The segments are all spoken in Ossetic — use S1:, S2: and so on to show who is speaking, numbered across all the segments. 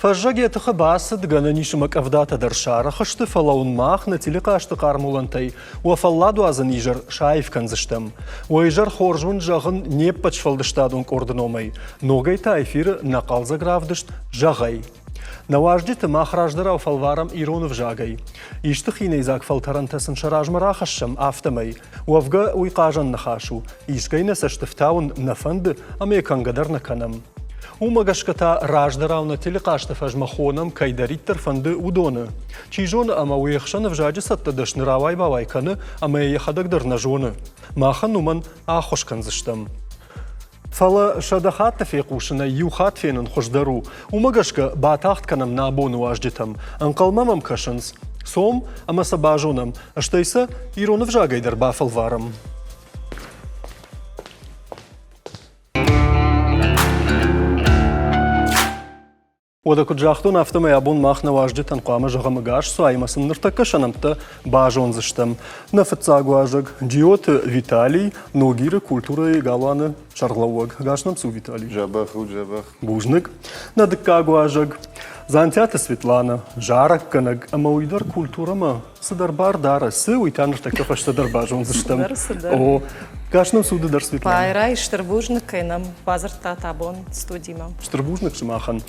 S1: Фӕззӕг йӕ тыхы бацыд, гӕнӕн ис ӕмӕ къӕвдатӕ дӕр сарӕх сты, фӕлӕ уын мах нӕ телехъазты хъарм уылӕнтӕй уӕ фӕлладуадзӕн изӕр саив кӕндзыстӕм. Уӕ изӕр хорз уын зӕгъын не ппӕт сфӕлдыстадон къорды номӕй. Ногӕй та эфиры нӕ хъӕлдзӕг равдыст Зӕгъай. Нӕ уазджыты мах раздӕрау фӕлварӕм ирон ӕвзагӕй. Исты хинӕйдзаг фӕлтӕрӕнтӕ сын сӕ размӕ рахӕссӕм, афтӕмӕй. Уӕвгӕ, уый хъазӕн ныхас у. Искӕй нӕ цӕсты фтауын нӕ фӕнды ӕмӕ йӕ кӕнгӕ дӕр нӕ кӕнӕм. Уымӕ гӕсгӕ та раздӕрау нӕ телехъазты фӕзмӕ хонӕм, кӕйдӕриддӕр фӕнды, уыдоны. Чи зоны, ӕмӕ уе хсӕн ӕвзаджы цӕттӕ дӕсны рауай-бауай кӕны ӕмӕ йӕ йӕхӕдӕг дӕр нӕ зоны. Махӕн уымӕн ӕххуыс кӕндзыстӕм. Фӕлӕ 100 хатты фехъусынӕй иу хатт фенын хуыздӕр у. Уымӕ гӕсгӕ батагъд кӕнӕм нӕ абоны уазджытӕм. Ӕнхъӕлмӕ мӕм кӕсынц. Цом ӕмӕ сӕ базонӕм, стӕй сӕ ирон ӕвзагӕй дӕр бафӕлварӕм. Уӕдӕ куыд загътон, афтӕмӕй абон мах нӕ уазджытӕн хъуамӕ зӕгъӕм ӕгас цуай ӕмӕ сын ныртӕккӕ сӕ нӕмттӕ базондзыстӕм. Нӕ фыццаг уазӕг Джиоты Виталий, Ногиры культурӕйы галуаны сӕргълӕууӕг. Ӕгас нӕм цу, Виталий.
S2: Дзӕбӕх у, дзӕбӕх.
S1: Бузныг. Нӕ дыккаг уазӕг Дзантиаты Светланӕ, зарӕггӕнӕг ӕмӕ уый дӕр культурӕмӕ цыдӕр бар дары. Цы, уый та ныртӕккӕ фӕстӕдӕр базондзыстӕм.
S3: Цыдӕр.
S1: О, гас нӕм цуды дӕр, Светланӕ.
S3: Байрай, стыр бузныг, кӕй нӕм бадзырдтат абон студимӕ.
S1: Стыр бузныг сымахӕн.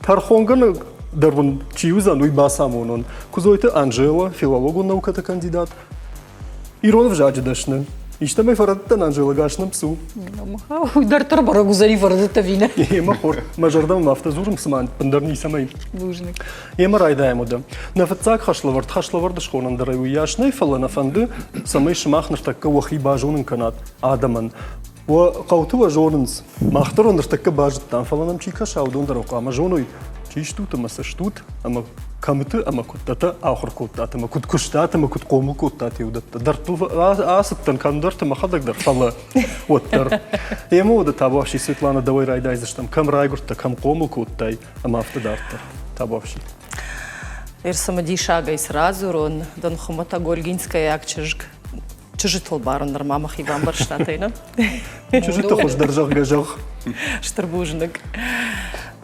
S1: Тӕрхонгӕнӕг дӕр уын чи уыдзӕн, уый бацамонон. Куыдзойты Анжела, филологон наукӕты кандидат, Ирон ӕвзаджы дӕсны. Истӕмӕй фӕрӕдтӕн, Анжела, гас нӕм цу.
S4: Уый дарддӕр бӕрӕг уыдзӕни фӕрӕдтӕ ӕви нӕ.
S1: Емӕ хор, мӕ зӕрдӕмӕ афтӕ дзурын, цыма ӕппындӕр ницӕмӕй.
S4: Бузныг.
S1: Емӕ райдайӕм уӕдӕ. Нӕ фыццаг хӕслӕвӕрд хӕслӕвӕрд схонӕн дӕр ӕй уыйас нӕй, фӕлӕ нӕ фӕнды, цӕмӕй сымах ныртӕккӕ уӕхи базонын кӕнат адӕмӕн. Уӕ хъӕуты уӕ зонынц. Мах дӕр уӕ ныртӕккӕ базыдтам, фӕлӕ нӕм чи кӕса, уыдон дӕр хъуамӕ зоной, чи стут ӕмӕ цы стут, ӕмӕ кӕмыты ӕмӕ куыдтӕтӕ ахуыр кодтат, ӕмӕ куыд куыстат ӕмӕ куыд хъомыл кодтат, уыдӕттӕ. Дӕрдтыл ацыдтӕн кӕмдӕрты мӕхӕдӕг дӕр, фӕлӕ уӕддӕр. Ӕмӕ уӕдӕ табуафси Светлана дӕуӕй райдайдзыстӕм, кӕм райгуырдтӕ, кӕм хъомыл кодтай ӕмӕ афтӕ дарддӕр. Табуафси.
S3: Ӕрцымыдисагӕй цы радзурон, дын хуымӕтӕг ольгинскӕйаг чызг чызджытыл барын нырма мӕхи бамбӕрстатӕй, нӕ?
S1: Чызджыты хуыздӕр зӕгъгӕ зӕгъ.
S3: Стыр бузныг.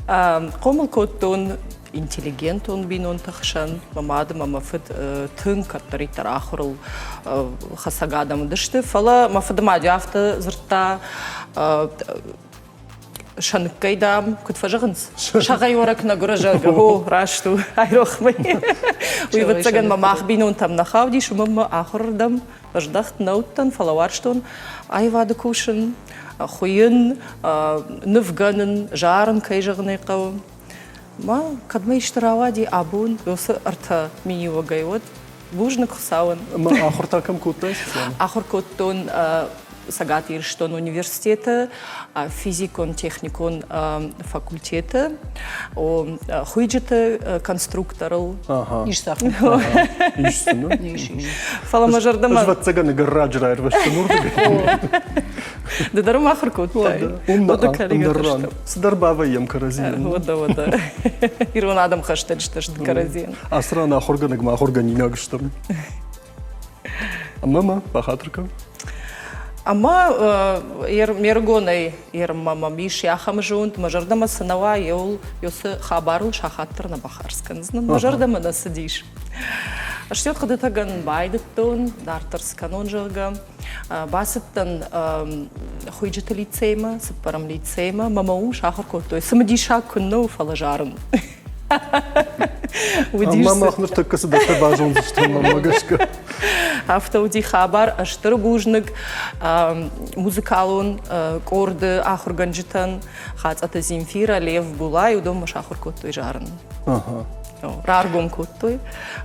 S3: Хъомыл кодтон интеллигентон бинонты хсӕн. Мӕ мад ӕмӕ мӕ фыд тынг кӕддӕриддӕр ахуырыл хӕцӕг адӕм уыдысты. Фӕлӕ мӕ фыды мад афтӕ дзырдта, сӕныккӕй, дам, куыд фӕзӕгъынц, сӕгъӕй уӕрӕк нӕ гуыры, зӕгъгӕ. О, раст у, айрох мӕ. Уый, ӕвӕццӕгӕн, мӕ мах бинонтӕм нӕ хаудис, уымӕн мӕ ахуырырдӕм здӕхт нӕ уыдтӕн, фӕлӕ уарзтон аивады кусын, хуыйын, нывгӕнын, зарын, кӕй зӕгъын ӕй хъӕуы. Ма кӕд мӕ исты рауади абон уыцы ӕртӕ миниуӕгӕй, уӕд бузныг Хуыцауӕн.
S1: Ӕмӕ ахуыр та кӕм кодтай?
S3: Ахуыр кодтон Цӕгат Ирыстоны университеты физикон-техникон факультеты хуыйджыты конструкторыл.
S4: Ис
S1: Ис
S4: Ис, ис.
S3: Фӕлӕ мӕ зӕрдӕмӕ...
S1: Ӕвӕццӕгӕн ӕгӕр раджы раирвӕзтӕн уырдыгӕй.
S3: Ды дӕр ма ахуыр кодтай?
S1: Уым ӕндӕр ран. Цыдӕр бавӕййӕм кӕрӕдзийӕн.
S3: Уӕдӕ, уӕдӕ. Ирон адӕм хӕстӕджытӕ сты кӕрӕдзийӕн.
S1: Ацы ран ахуыргӕнӕг ма ахуыргӕнинаг стӕм. Ӕмӕ ма бахатыр кӕн.
S3: Ӕмӕ ме рыгонӕй ерынмӕ мӕм ис ахӕм зонд, мӕ зӕрдӕмӕ цы нӕ уа, еуыл еуцы хабарыл сахат дӕр нӕ бахардз кӕндзынӕн. Мӕ зӕрдӕмӕ нӕ цыдис. Стӕй хъуыдытӕгӕн байдыдтон, дарддӕр цы кӕнон, зӕгъгӕ. Бацыдтӕн хуыйджыты лицеймӕ, цыппӕрӕм лицеймӕ, мӕ мӕ уым сахуыр кодтой. Цымыдисаг куыннӕ у, фӕлӕ зарын.
S1: Уыдис Ӕмӕ мах ныртӕккӕ цыдӕртӕ базондзыстӕм, мӕнмӕ гӕсгӕ.
S3: Афтӕ уыди хабар. Стыр бузныг музыкалон къорды ахуыргӕнджытӕн Хацъӕты Земфира, Лев Булай, уыдон мӕ сахуыр кодтой зарын. Раргом кодтой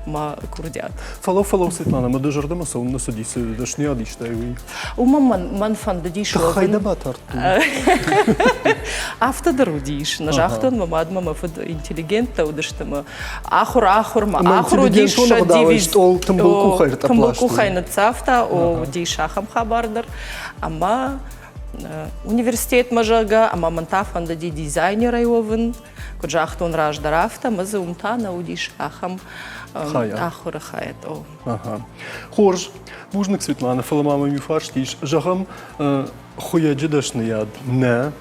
S3: мӕ курдиат.
S1: Фӕлӕ, фӕлӕ, Светлана, мӕ дӕ зӕрдӕмӕ цӕуыннӕ цыди, цы дӕсныйад истай, уый?
S3: Уымӕн мӕн, мӕн фӕндыдис
S1: Тыххӕй дӕ батардтой?
S3: Афтӕ дӕр уыдис. Нӕ загътон, мӕ мад мӕ мӕ фыд интеллигенттӕ уыдысты мӕ ахуыр ахуырмӕ. Ахуыр уыдис сӕ девиз.
S1: Стъол тымбыл къухӕй
S3: Тымбыл къухӕй ныццавта, о, уыдис ахӕм хабар дӕр. Ӕмӕ университетмӕ, зӕгъгӕ, ӕмӕ мӕн та фӕндыди дизайнерӕй уӕвын. Куыд загътон раздӕр, афтӕ, ӕмӕ дзы уым та нӕ уыдис ахӕм ахуыры хайад.
S1: Ага. Хорз. Бузныг, Светлана, фӕлӕ ма мӕм иу фарст ис. Зӕгъӕм, хуыйӕджы дӕсныйад нӕ.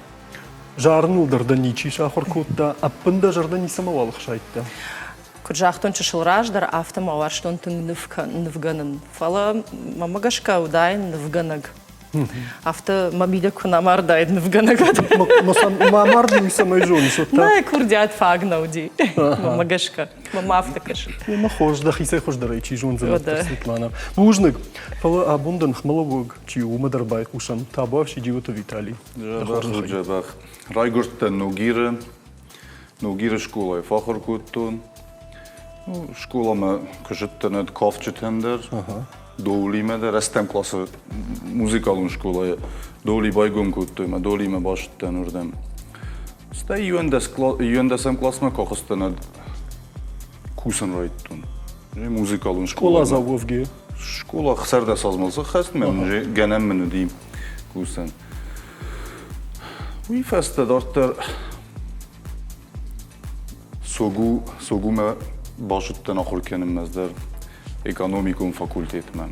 S1: Зарыныл дӕр дӕ ничи сахуыр кодта, ӕппын дӕ зӕрдӕ ницӕмӕуал ӕхсайдта?
S3: Куыд загътон чысыл раздӕр, афтӕ ма уарзтон тынг нывгӕнын. Фӕлӕ мӕмӕ гӕсгӕ уыдаин нывгӕнӕг. Афтӕ мӕ мидӕг куы нӕ мардаид нывгӕнӕгад.
S1: Ма мард уый цӕмӕй зоныс?
S3: Нӕ, курдиат фаг нӕ уыди. Мӕмӕ гӕсгӕ. Мӕ афтӕ кӕсы.
S1: Мӕ хорз, дӕхицӕй хуыздӕрӕй чи зондзӕн, Светлана. Бузныг. Фӕлӕ абон дӕ ныхмӕлӕууӕг чи у, уымӕ дӕр байхъусӕм. Табуафси Джиоты Виталий.
S2: Дзӕбӕх. Райгуырдтӕн Ногиры. Ногиры скъолайы фӕахуыр кодтон. Скъоламӕ куы зыдтӕн, уӕд кафджытӕн дӕр, Доулимӕ дӕр, ӕстӕм къласы музыкалон скъолайы Доули байгом кодтой мӕ Доулимӕ бацыдтӕн уырдӕм. Стӕй иуӕндӕсӕм къласмӕ куы ахызтӕн, уӕд кусын райдыдтон. Музыкалон
S1: скъола. Скъоладзау уӕвгӕ?
S2: Скъола хсӕрдӕс азмӕ сыххӕст, мӕ гӕнӕн мын уыди кусӕн. Уый фӕстӕ дарддӕр Согу, Согумӕ бацыдтӕн ахуыр кӕнынмӕ дӕр экономикон факультетмӕ.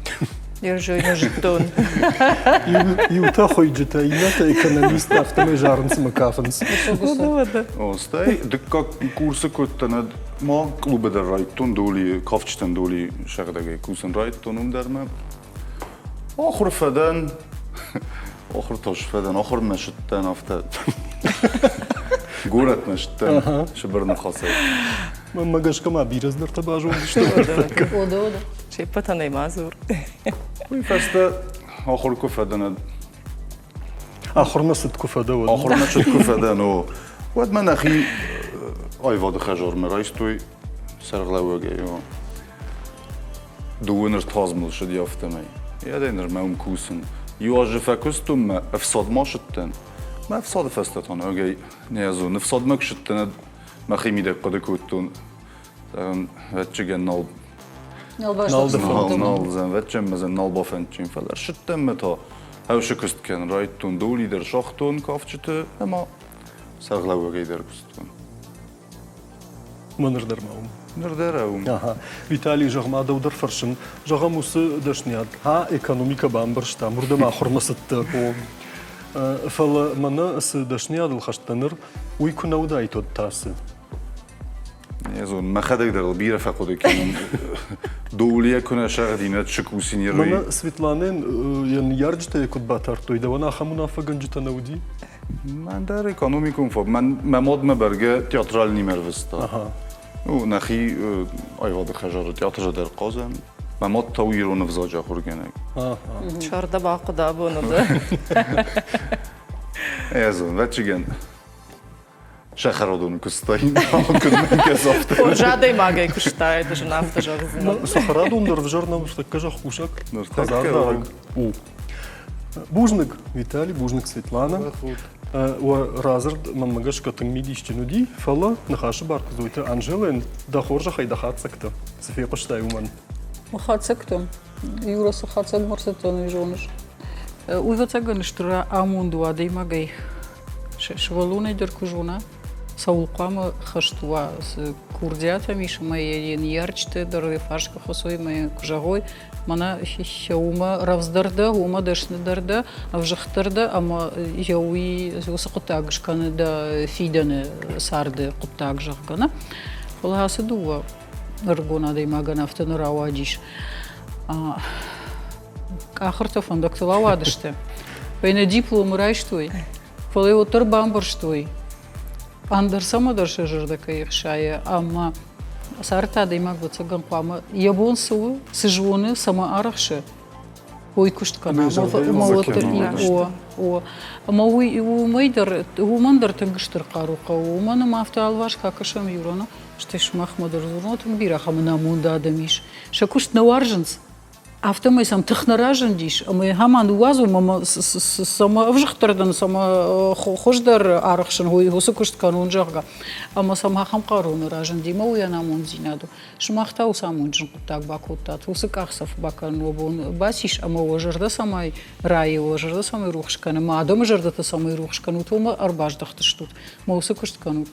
S3: Ерзой нӕ зыдтон.
S1: Иутӕ хуыйджытӕ, иннӕтӕ экономисттӕ, афтӕмӕй зарынц ӕмӕ кафынц.
S2: Стӕй дыккаг курсы куыдтӕн, ма клубы дӕр райдтон доли, кафджытӕн доли сӕгъдӕгӕй кусын райдтон уым дӕр мӕ. Ахуыр фӕдӕн, ахуыр та фӕдӕн, ахуырмӕ сыдтӕн афтӕ. Горӕтмӕ сыдтӕн Сыбыр ныхасӕй.
S1: Мӕнмӕ гӕсгӕ ма бирӕ цыдӕртӕ базондзысты.
S3: Ода, ода. Се ппӕтӕн ӕй ма дзур.
S2: Уый фӕстӕ ахуыр куы фӕдӕн,
S1: Ахуырмӕ цыд куы фӕдӕ, уӕд.
S2: Ахуырмӕ цыд куы фӕдӕн, о. Уӕд мӕ нӕхи аивады хӕдзармӕ райстой сӕргълӕууӕгӕй. Дыууын ӕртадзмыл ссыди афтӕмӕй. Йӕ нырмӕ уым кусын. Иу азы фӕкуыстон мӕ ӕфсадмӕ сыдтӕн. Мӕ ӕфсады фӕстӕ та ногӕй не зон. Ӕфсадмӕ куы сыдтӕн, мӕхи мидӕг хъуыды кодтон, ӕвӕццӕгӕн нал
S4: Нал баздӕхтӕн.
S2: Нал ӕвӕццӕгӕн мӕ нал бафӕндджын, фӕлӕ ссыдтӕн мӕ та хӕусы куыст кӕнын райдыдтон, доли дӕр сагътон кафджыты ӕмӕ сӕргълӕууӕгӕй дӕр куыстон.
S1: Мӕ ныр дӕр ма уым.
S2: Ныр дӕр уым.
S1: Ага. Виталий, зӕгъ-ма, дӕу дӕр фӕрсын. Зӕгъӕм, уыцы дӕсныйад, ха, экономикӕ бамбӕрстам, уырдӕм ахуырмӕ цыдтӕ. Фӕлӕ мӕнӕ цы дӕсныйадыл хӕст дӕ ныр, уый куы нӕ уыдаид, уӕд та цы?
S2: Не зон, мӕхӕдӕг дӕр ыл бирӕ фӕхъуыды кӕнын. Доулийӕ куы нӕ сӕгъдин, уӕд цы кусин
S1: Мӕнӕ Светланӕн йӕ ныййарджытӕ йӕ куыд батардтой, дӕуӕн ахӕм уынаффӕгӕнджытӕ нӕ уыди?
S2: Мӕн дӕр экономикон фаг. Мӕн мӕ мадмӕ бӕргӕ театральныймӕ ӕрвыста. Ну, нӕхи аивады хӕдзары театры дӕр хъазӕм. Мӕ мад та у ирон ӕвзаджы ахуыргӕнӕг.
S3: Сӕрдӕ бахъуыд абоны дӕ.
S2: Ӕз ӕвӕццӕгӕн сахарадоны куыстай.
S3: Хорз адӕймагӕй куыстай, ды зын афтӕ зӕгъдзынӕ.
S1: Сахарадон дӕр ӕвзӕр нӕу, ныртӕккӕ зӕхкусӕг, хӕдзардарӕг у. Бузныг, Виталий, бузныг, Светлана. Уӕ радзырд мӕнмӕ гӕсгӕ тынг мидисджын уыди, фӕлӕ ныхасы бар Куыдзойты Анжелӕйӕн дӕ хорзӕхӕй дӕ хатдзӕгтӕ цы фехъуыстай, уымӕн.
S4: Хатдзӕгтӕ. Юра, цы хатдзӕгмӕ ӕрцыдтӕн, уый зоныс. Уый ӕвӕццӕгӕн стыр амонд у адӕймагӕй Сывӕллонӕй дӕр куы зона, цӕуыл хъуамӕ хӕст уа, цы курдиат ӕм ис ӕмӕ йӕ ныййарджытӕ дӕр йӕ фарс куы хӕцой ӕмӕ йын куы зӕгъой, мӕнӕ уымӕ рӕвдздӕр дӕ, уымӕ дӕсныдӕр дӕ, ӕвзыгъддӕр дӕ ӕмӕ йӕ уый уыцы хъуыддаг скӕны дӕ фидӕны царды хъуыддаг, зӕгъгӕ, нӕ? Фӕлӕ ацы дыууӕ ӕрыгон адӕймагӕн афтӕ нӕ рауадис. Къахыртӕ фӕндӕгтыл ауадысты. Фӕйнӕ дипломы райстой, фӕлӕ уӕддӕр бамбӕрстой, ӕндӕр цӕмӕдӕр сӕ зӕрдӕ кӕй ӕхсайы ӕмӕ царды адӕймаг ӕвӕццӕгӕн хъуамӕ йӕ бон цы у, цы зоны, цӕмӕ арӕхсы, уый куыст кӕна. Ӕмӕ уӕддӕр о, о. Ӕмӕ уый уымӕй дӕр, уымӕн дӕр тынг стыр хъару хъӕуы. Уымӕн ӕмӕ афтӕ алыварс куы акӕсӕм иураны, стӕй сымахмӕ дӕр дзурын, тынг бирӕ ахӕм ӕнамонд адӕм ис. Сӕ куыст нӕ уарзынц, Афтӕмӕй сӕм тых нӕ разындис, ӕмӕ ахӕм ныууадзон ӕмӕ цӕмӕ ӕвзыгъддӕр дӕн, цӕмӕ хуыздӕр арӕхсын, уыцы куыст кӕнон, зӕгъгӕ. Ӕмӕ сӕм ахӕм хъару нӕ разынди, ӕмӕ уый ӕнамонддзинад у. Сымах та уыцы амондджын хъуыддаг бакодтат, уыцы къахдзӕф бакӕнын уӕ бон бацис, ӕмӕ уӕ зӕрдӕ цӕмӕй райы, уӕ зӕрдӕ цӕмӕй рухс кӕны, мӕ адӕмы зӕрдӕтӕ цӕмӕй рухс кӕнут, уымӕ ӕрбаздӕхтыстут, мӕ уыцы куыст кӕнут.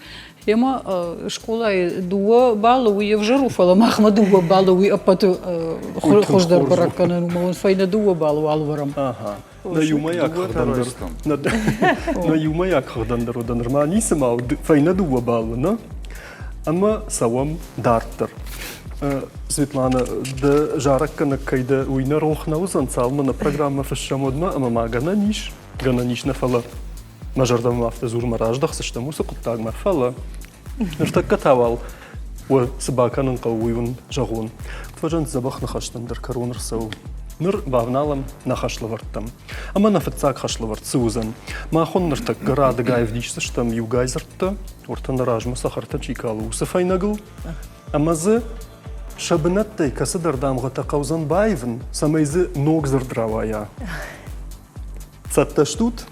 S4: Ема скъолайы дыууӕ баллы уый ӕвзӕр у, фӕлӕ махмӕ дыууӕ баллы уый ӕппӕты хуыздӕр бӕрӕггӕнӕн у, ӕмӕ фӕйнӕ дыууӕ баллы уал вӕрӕм.
S1: Нӕ иумӕйаг хыгъдӕн дӕр нӕ иумӕйаг хыгъдӕн дӕр уыд нырма ницы ма уыд фӕйнӕ дыууӕ баллы, нӕ? Ӕмӕ цӕуӕм дарддӕр. Светлана, дӕ зарӕггӕнӕг кӕй дӕ, уый нӕ рох нӕ уыдзӕн, цалынмӕ нӕ программӕ фыссӕм, уӕдмӕ, ӕмӕ ма гӕнӕн ис, гӕнӕн ис нӕ, фӕлӕ мӕ зӕрдӕмӕ афтӕ дзурмӕ раздӕхдзыстӕм уыцы хъуыддагмӕ, фӕлӕ ныртӕккӕ та уал уӕ цы бакӕнын хъӕуы, уый уын зӕгъон. Фӕзынд дзӕбӕх ныхӕстӕн дӕр кӕрон ӕрцӕуы. Ныр бавналӕм нӕ хӕслӕвӕрдтӕм. Ӕмӕ нӕ фыццаг хӕслӕвӕрд цы уыдзӕн? Мах уын ныртӕккӕ радыгай ӕвдисдзыстӕм иугай дзырдтӕ, уӕртӕ нӕ размӕ цӕхӕртӕ чи калы, уыцы фӕйнӕгыл. Ӕмӕ дзы сӕ бынӕттӕй кӕцыдӕр дамгъӕтӕ хъӕудзӕн баивын, цӕмӕй дзы ног дзырд рауайа. Цӕттӕ стут?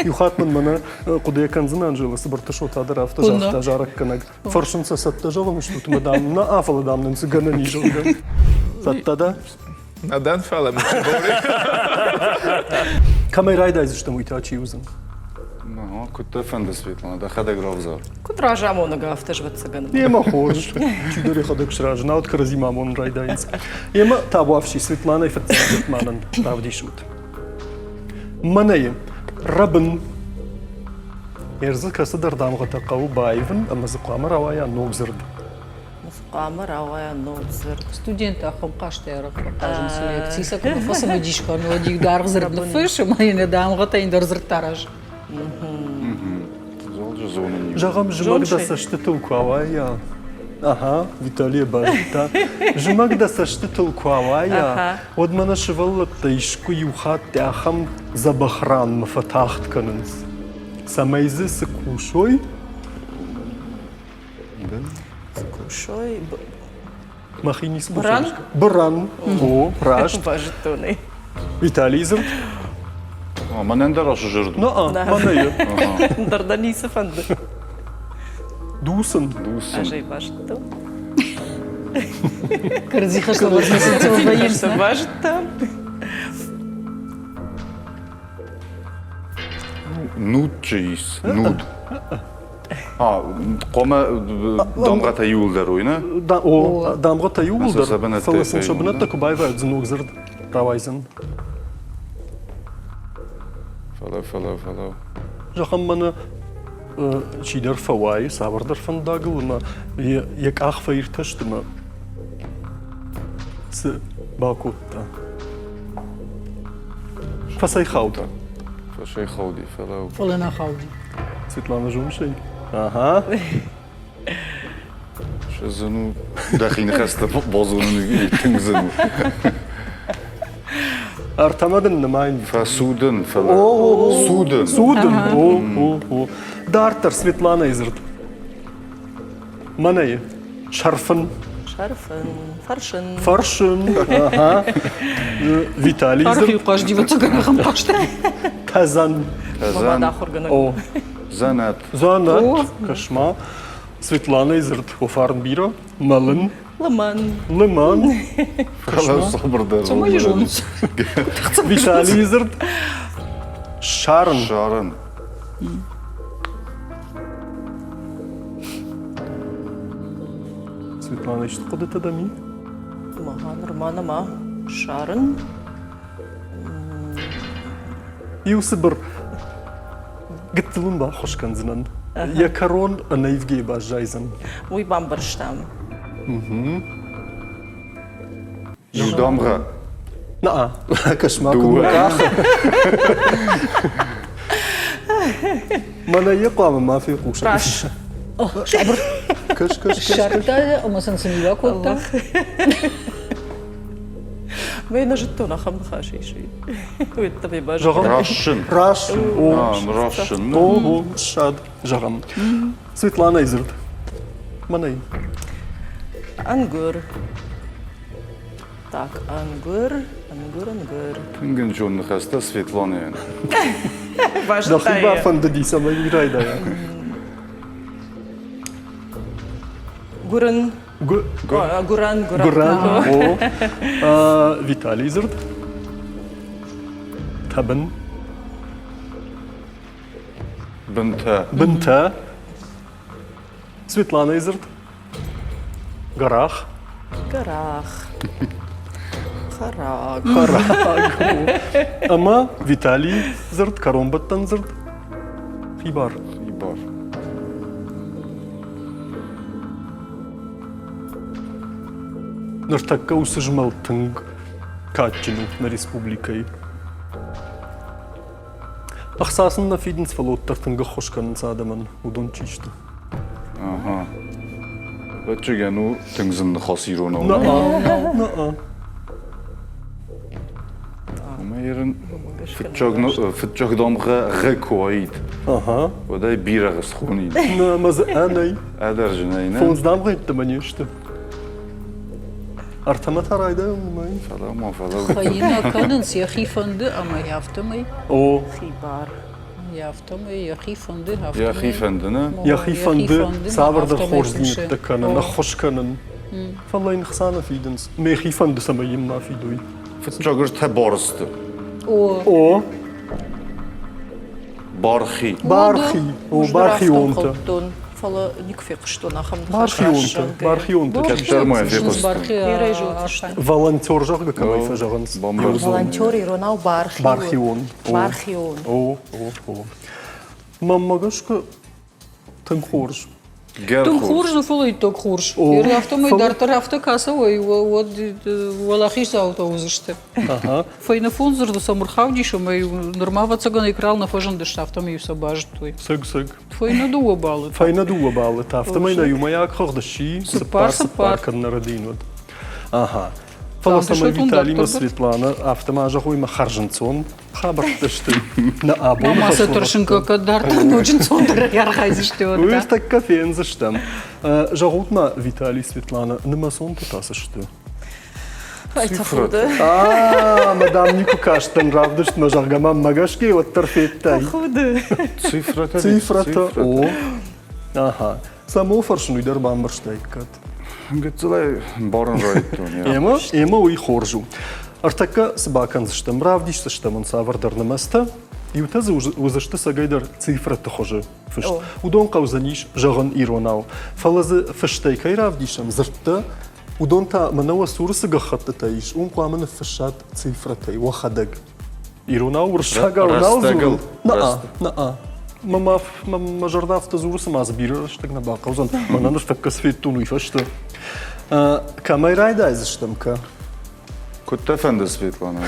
S1: Иу хатт мын мӕнӕ хъуыдыйӕ кӕндзынӕн Анжела Цыбырты Шота дӕр афтӕ загъта зарӕггӕнӕг. Фӕрсын сӕ цӕттӕ зӕгъын стут ӕмӕ дам нӕ фӕлӕ дам нын цы гӕнӕн ис, зӕгъгӕ. Цӕттӕ дӕ?
S5: Нӕ дӕн, фӕлӕ мын чи
S1: Кӕмӕй райдайдзыстӕм, уый та чи уыдзӕн?
S2: Куыд дӕ фӕнды, Светлана, дӕхӕдӕг равзар.
S3: Куыд разамонӕг, афтӕ ӕвӕццӕгӕн.
S1: Емӕ хорз. Чидӕр йӕхӕдӕг сразы, науӕд кӕрӕдзимӕ амонын райдайынц. Емӕ табуафси Светланайы фыццаг дзырдмӕнӕн равдисут. Мӕнӕйы рӕбын. Ӕрдзы кӕцыдӕр дамгъӕтӕ хъӕуы баивын ӕмӕ дзы хъуамӕ рауайа ног дзырд.
S3: Хъуамӕ рауайа ног дзырд.
S4: Студенттӕ ахӕм хъазтӕй арӕх фӕхъазынц лекци сӕ куы фӕцымыдис кӕны, уӕд иу даргъ дзырд ныффыссы ӕмӕ йын йӕ дамгъӕтӕ ӕндӕр дзырдтӕ аразы.
S1: Зӕгъӕм, зымӕг дӕ цӕстытыл куы ауайа, Ага, Виталия базыдта. Зымӕг дӕ цӕстытыл куы ауайа, уӕд мӕнӕ сывӕллӕттӕ искуы иу хатт ахӕм дзӕбӕх ранмӕ фӕтагъд кӕнынц, цӕмӕй дзы цы кусой.
S3: Цы кусой?
S1: Мӕхи ницы
S3: Быран?
S1: Быран. О, раст.
S3: Базыдтон ӕй.
S1: Виталий дзырд?
S2: Мӕнӕн дӕр ацы зӕрд.
S1: На, мӕнӕ
S3: Дӕр дӕ ницы фӕнды.
S1: Дусын.
S2: Дусын.
S3: Ӕз ӕй базыдтон.
S4: Кӕрӕдзи хӕслӕвӕрд
S3: базыдтам.
S2: Нуд чи ис? Нуд. А, хъуамӕ дамгъӕтӕ иууылдӕр уой, нӕ?
S1: О, дамгъӕтӕ иууылдӕр, фӕлӕ сын сӕ бынӕттӕ куы байвӕрд, ног дзырд рауайдзӕн.
S2: Фӕлӕ, фӕлӕ, фӕлӕ.
S1: Зӕгъӕм, мӕнӕ чидӕр фӕуайы цавӕрдӕр фӕндагыл ӕмӕ йӕ къах фӕиртӕст ӕмӕ цы бакодта? Фӕцӕйхауд.
S2: Фӕцӕйхауди, фӕлӕ.
S4: Фӕлӕ нӕ хауди.
S1: Светлана Жумшей. Ага.
S2: Зын у дӕхи ныхӕстӕ базонын тынг зын у.
S1: Ӕртӕмӕ дын нымайын.
S2: Фӕцудын, фӕлӕ цудын.
S1: Цудын, о, о, о. Дарддӕр Светланайы дзырд. Мӕнӕй сӕрфын.
S3: Сӕрфын, фӕрсын.
S1: Фӕрсын, ага. Виталий дзырд.
S4: Архив хъазди ахӕм хъазтӕй.
S1: Тӕзӕн.
S2: Тӕзӕн.
S3: ахуыргӕнӕг.
S1: О.
S2: Дзӕнӕт.
S1: Дзӕнӕт, кӕс-ма. Светланайы дзырд фарн бирӕ. Мӕлын.
S3: Лымӕн.
S1: Лымӕн.
S2: Фӕлӕ сабырдӕр.
S4: Цӕмӕй зонынц?
S1: Виталийы дзырд. Ссарын.
S2: Ссарын.
S1: Светлана, исты хъуыдытӕ дӕм и?
S3: Мага нырма нӕма ссарын.
S1: Иу цыбыр гыццыл ын баххуыс кӕндзынӕн. Йӕ кӕрон ӕнӕивгӕйӕ баззайдзӕн.
S3: Уый бамбӕрстам.
S2: Иу дамгъӕ.
S1: На, кӕс-ма, куыд мӕ къахы. Мӕнӕ йӕ хъуамӕ ма фехъуса.
S3: Рас.
S4: Сабыр.
S1: Кӕс, кӕс, кӕс.
S4: Ссардта ӕмӕ сын цы ми бакодта?
S3: Мӕ нӕ зыдтон, ахӕм ныхас ис. Уый ӕддӕмӕ
S1: Зӕгъӕм,
S2: Рассын.
S1: Рассын. О,
S2: Рассын.
S1: О, о, ссад, зӕгъӕм. Светланайы дзырд. Мӕнӕй.
S3: Ӕнгуыр. Так, ӕнгуыр, ӕнгуыр, ӕнгуыр.
S2: Тынг ӕнцон ныхӕстӕ Светланайӕн.
S1: Дӕхи бафӕндыди, цӕмӕй уый райдайа.
S3: Гуырын. Гуырӕн, гуырӕн.
S1: Гуырӕн, о. Виталий дзырд. Тӕбын.
S2: Бынтӕ.
S1: Бынтӕ. Светланайы дзырд. Гӕрах.
S3: Гӕрах. Хӕраг.
S1: Хӕраг. Ӕмӕ Виталий дзырд, кӕронбӕттӕн дзырд. Хибар.
S2: Хибар.
S1: Ныртӕккӕ уыцы змӕлд тынг кадджын у нӕ республикӕйы. Ӕхца сын нӕ фидынц, фӕлӕ уӕддӕр тынг ӕххуыс кӕнынц адӕмӕн, уыдон чи сты.
S2: Ага. Ӕвӕццӕгӕн у тынг зын ныхас иронау.
S1: На-а, на-а.
S2: Ӕмӕ ерын фыццаг, фыццаг дамгъӕ гъ куы уаид,
S1: Ага.
S2: уӕд ӕй бирӕгъ схонид.
S1: Нӕ, ӕмӕ дзы ӕнӕй.
S2: Ӕдӕрджынӕй, нӕ?
S1: Фондз дамгъӕ йеддӕмӕ не сты. Ӕртӕмӕ та райдайӕм уымӕй.
S2: Фӕлӕ ма, фӕлӕ.
S4: Фӕйнӕ кӕнынц, йӕхи фӕнды ӕмӕ афтӕмӕй.
S1: О.
S3: Хибар.
S4: Афтӕмӕй йӕхи фӕнды, афтӕмӕй.
S2: Йӕхи фӕнды, нӕ?
S1: Йӕхи фӕнды цавӕрдӕр хорздзинӕдтӕ кӕнын, ӕххуыс кӕнын. Фӕлӕ йын хца нӕ фидынц. Мӕхи фӕнды, цӕмӕй йын ма фидой.
S2: Фыццаг ӕртӕ барсты.
S4: О.
S1: О.
S2: Бархи.
S1: Бархи. О, бархионтӕ.
S3: Фӕлӕ никуы фехъуыстон ахӕм
S1: Бархионтӕ. Бархионтӕ.
S2: Кӕддӕр ма фехъуыстон.
S1: Волонтер, зӕгъгӕ, кӕмӕй фӕзӕгъынц.
S3: Волонтер иронау бархион.
S1: Бархион.
S3: Бархион.
S1: О, о, о. Мӕнмӕ гӕсгӕ тынг хорз.
S4: Тынг хорз, ну фӕлӕ иттӕг хорз. Афтӕмӕй дарддӕр афтӕ кӕсӕуой, уӕд уӕлахиздзаутӕ уыдзысты. Фӕйнӕ фондз дзырды сӕм ӕрхаудис ӕмӕ нырма ӕвӕццӕгӕн экран нӕ фӕзындысты, афтӕмӕй-иу сӕ базыдтой.
S1: Цыг-цыг.
S4: Фӕйнӕ дыууӕ баллы.
S1: Фӕйнӕ дыууӕ баллы та. Афтӕмӕй нӕ иумӕйаг хыгъд сси цыппар-цыппар кӕнӕ рӕдийын уыд. Ага. Фӕлӕ цӕмӕй Виталимӕ Светлана афтӕ ма зӕгъой мӕ хӕрзынцон хабӕрттӕ сты. Нӕ абоны
S4: Ма сӕ тӕрсын кӕд дарддӕр ноджы нцондӕрӕй архайдзысты.
S1: Уый ӕртӕккӕ фендзыстӕм. Зӕгъут-ма, Виталий, Светлана, нымӕцонтӕ та цы сты?
S3: Тӕхуды.
S1: Мадам никуы кастӕн равдыстмӕ, зӕгъгӕ мӕм мӕ гӕсгӕ уӕддӕр федтай.
S3: Тӕхуды.
S2: Цифрӕтӕ.
S1: Цифрӕтӕ, о. Ага. Цӕмӕн фӕрсын, уый дӕр бамбӕрстаиккат.
S2: Гыццылӕй барын райдтон.
S1: Ӕмӕ, ӕмӕ уый хорз у. Ӕртӕккӕ цы бакӕндзыстӕм? Равдисдзыстӕм ын цавӕрдӕр нымӕцтӕ. Иутӕ дзы уыдзысты цӕгӕйдӕр цифрӕты хуызы фыст. Уыдон хъӕудзӕнис зӕгъын иронау. Фӕлӕ дзы фыстӕй кӕй равдисӕм, дзырдтӕ, уыдон та мӕнӕ уӕ цуры цы гӕххӕттытӕ ис, уым хъуамӕ ныффыссат цифрӕтӕй уӕхӕдӕг. Иронау уырыссагау нал дзурын. Наа, наа. Мӕ, мӕ, мӕ зӕрдӕ афтӕ дзуры, цыма дзы бирӕ рӕстӕг нӕ бахъӕудзӕн. Мӕнӕ ныртӕккӕ цы федтон, уый фӕстӕ. Кӕмӕй райдайдзыстӕм, кӕ?
S2: Куыд дӕ фӕнды, Светлана?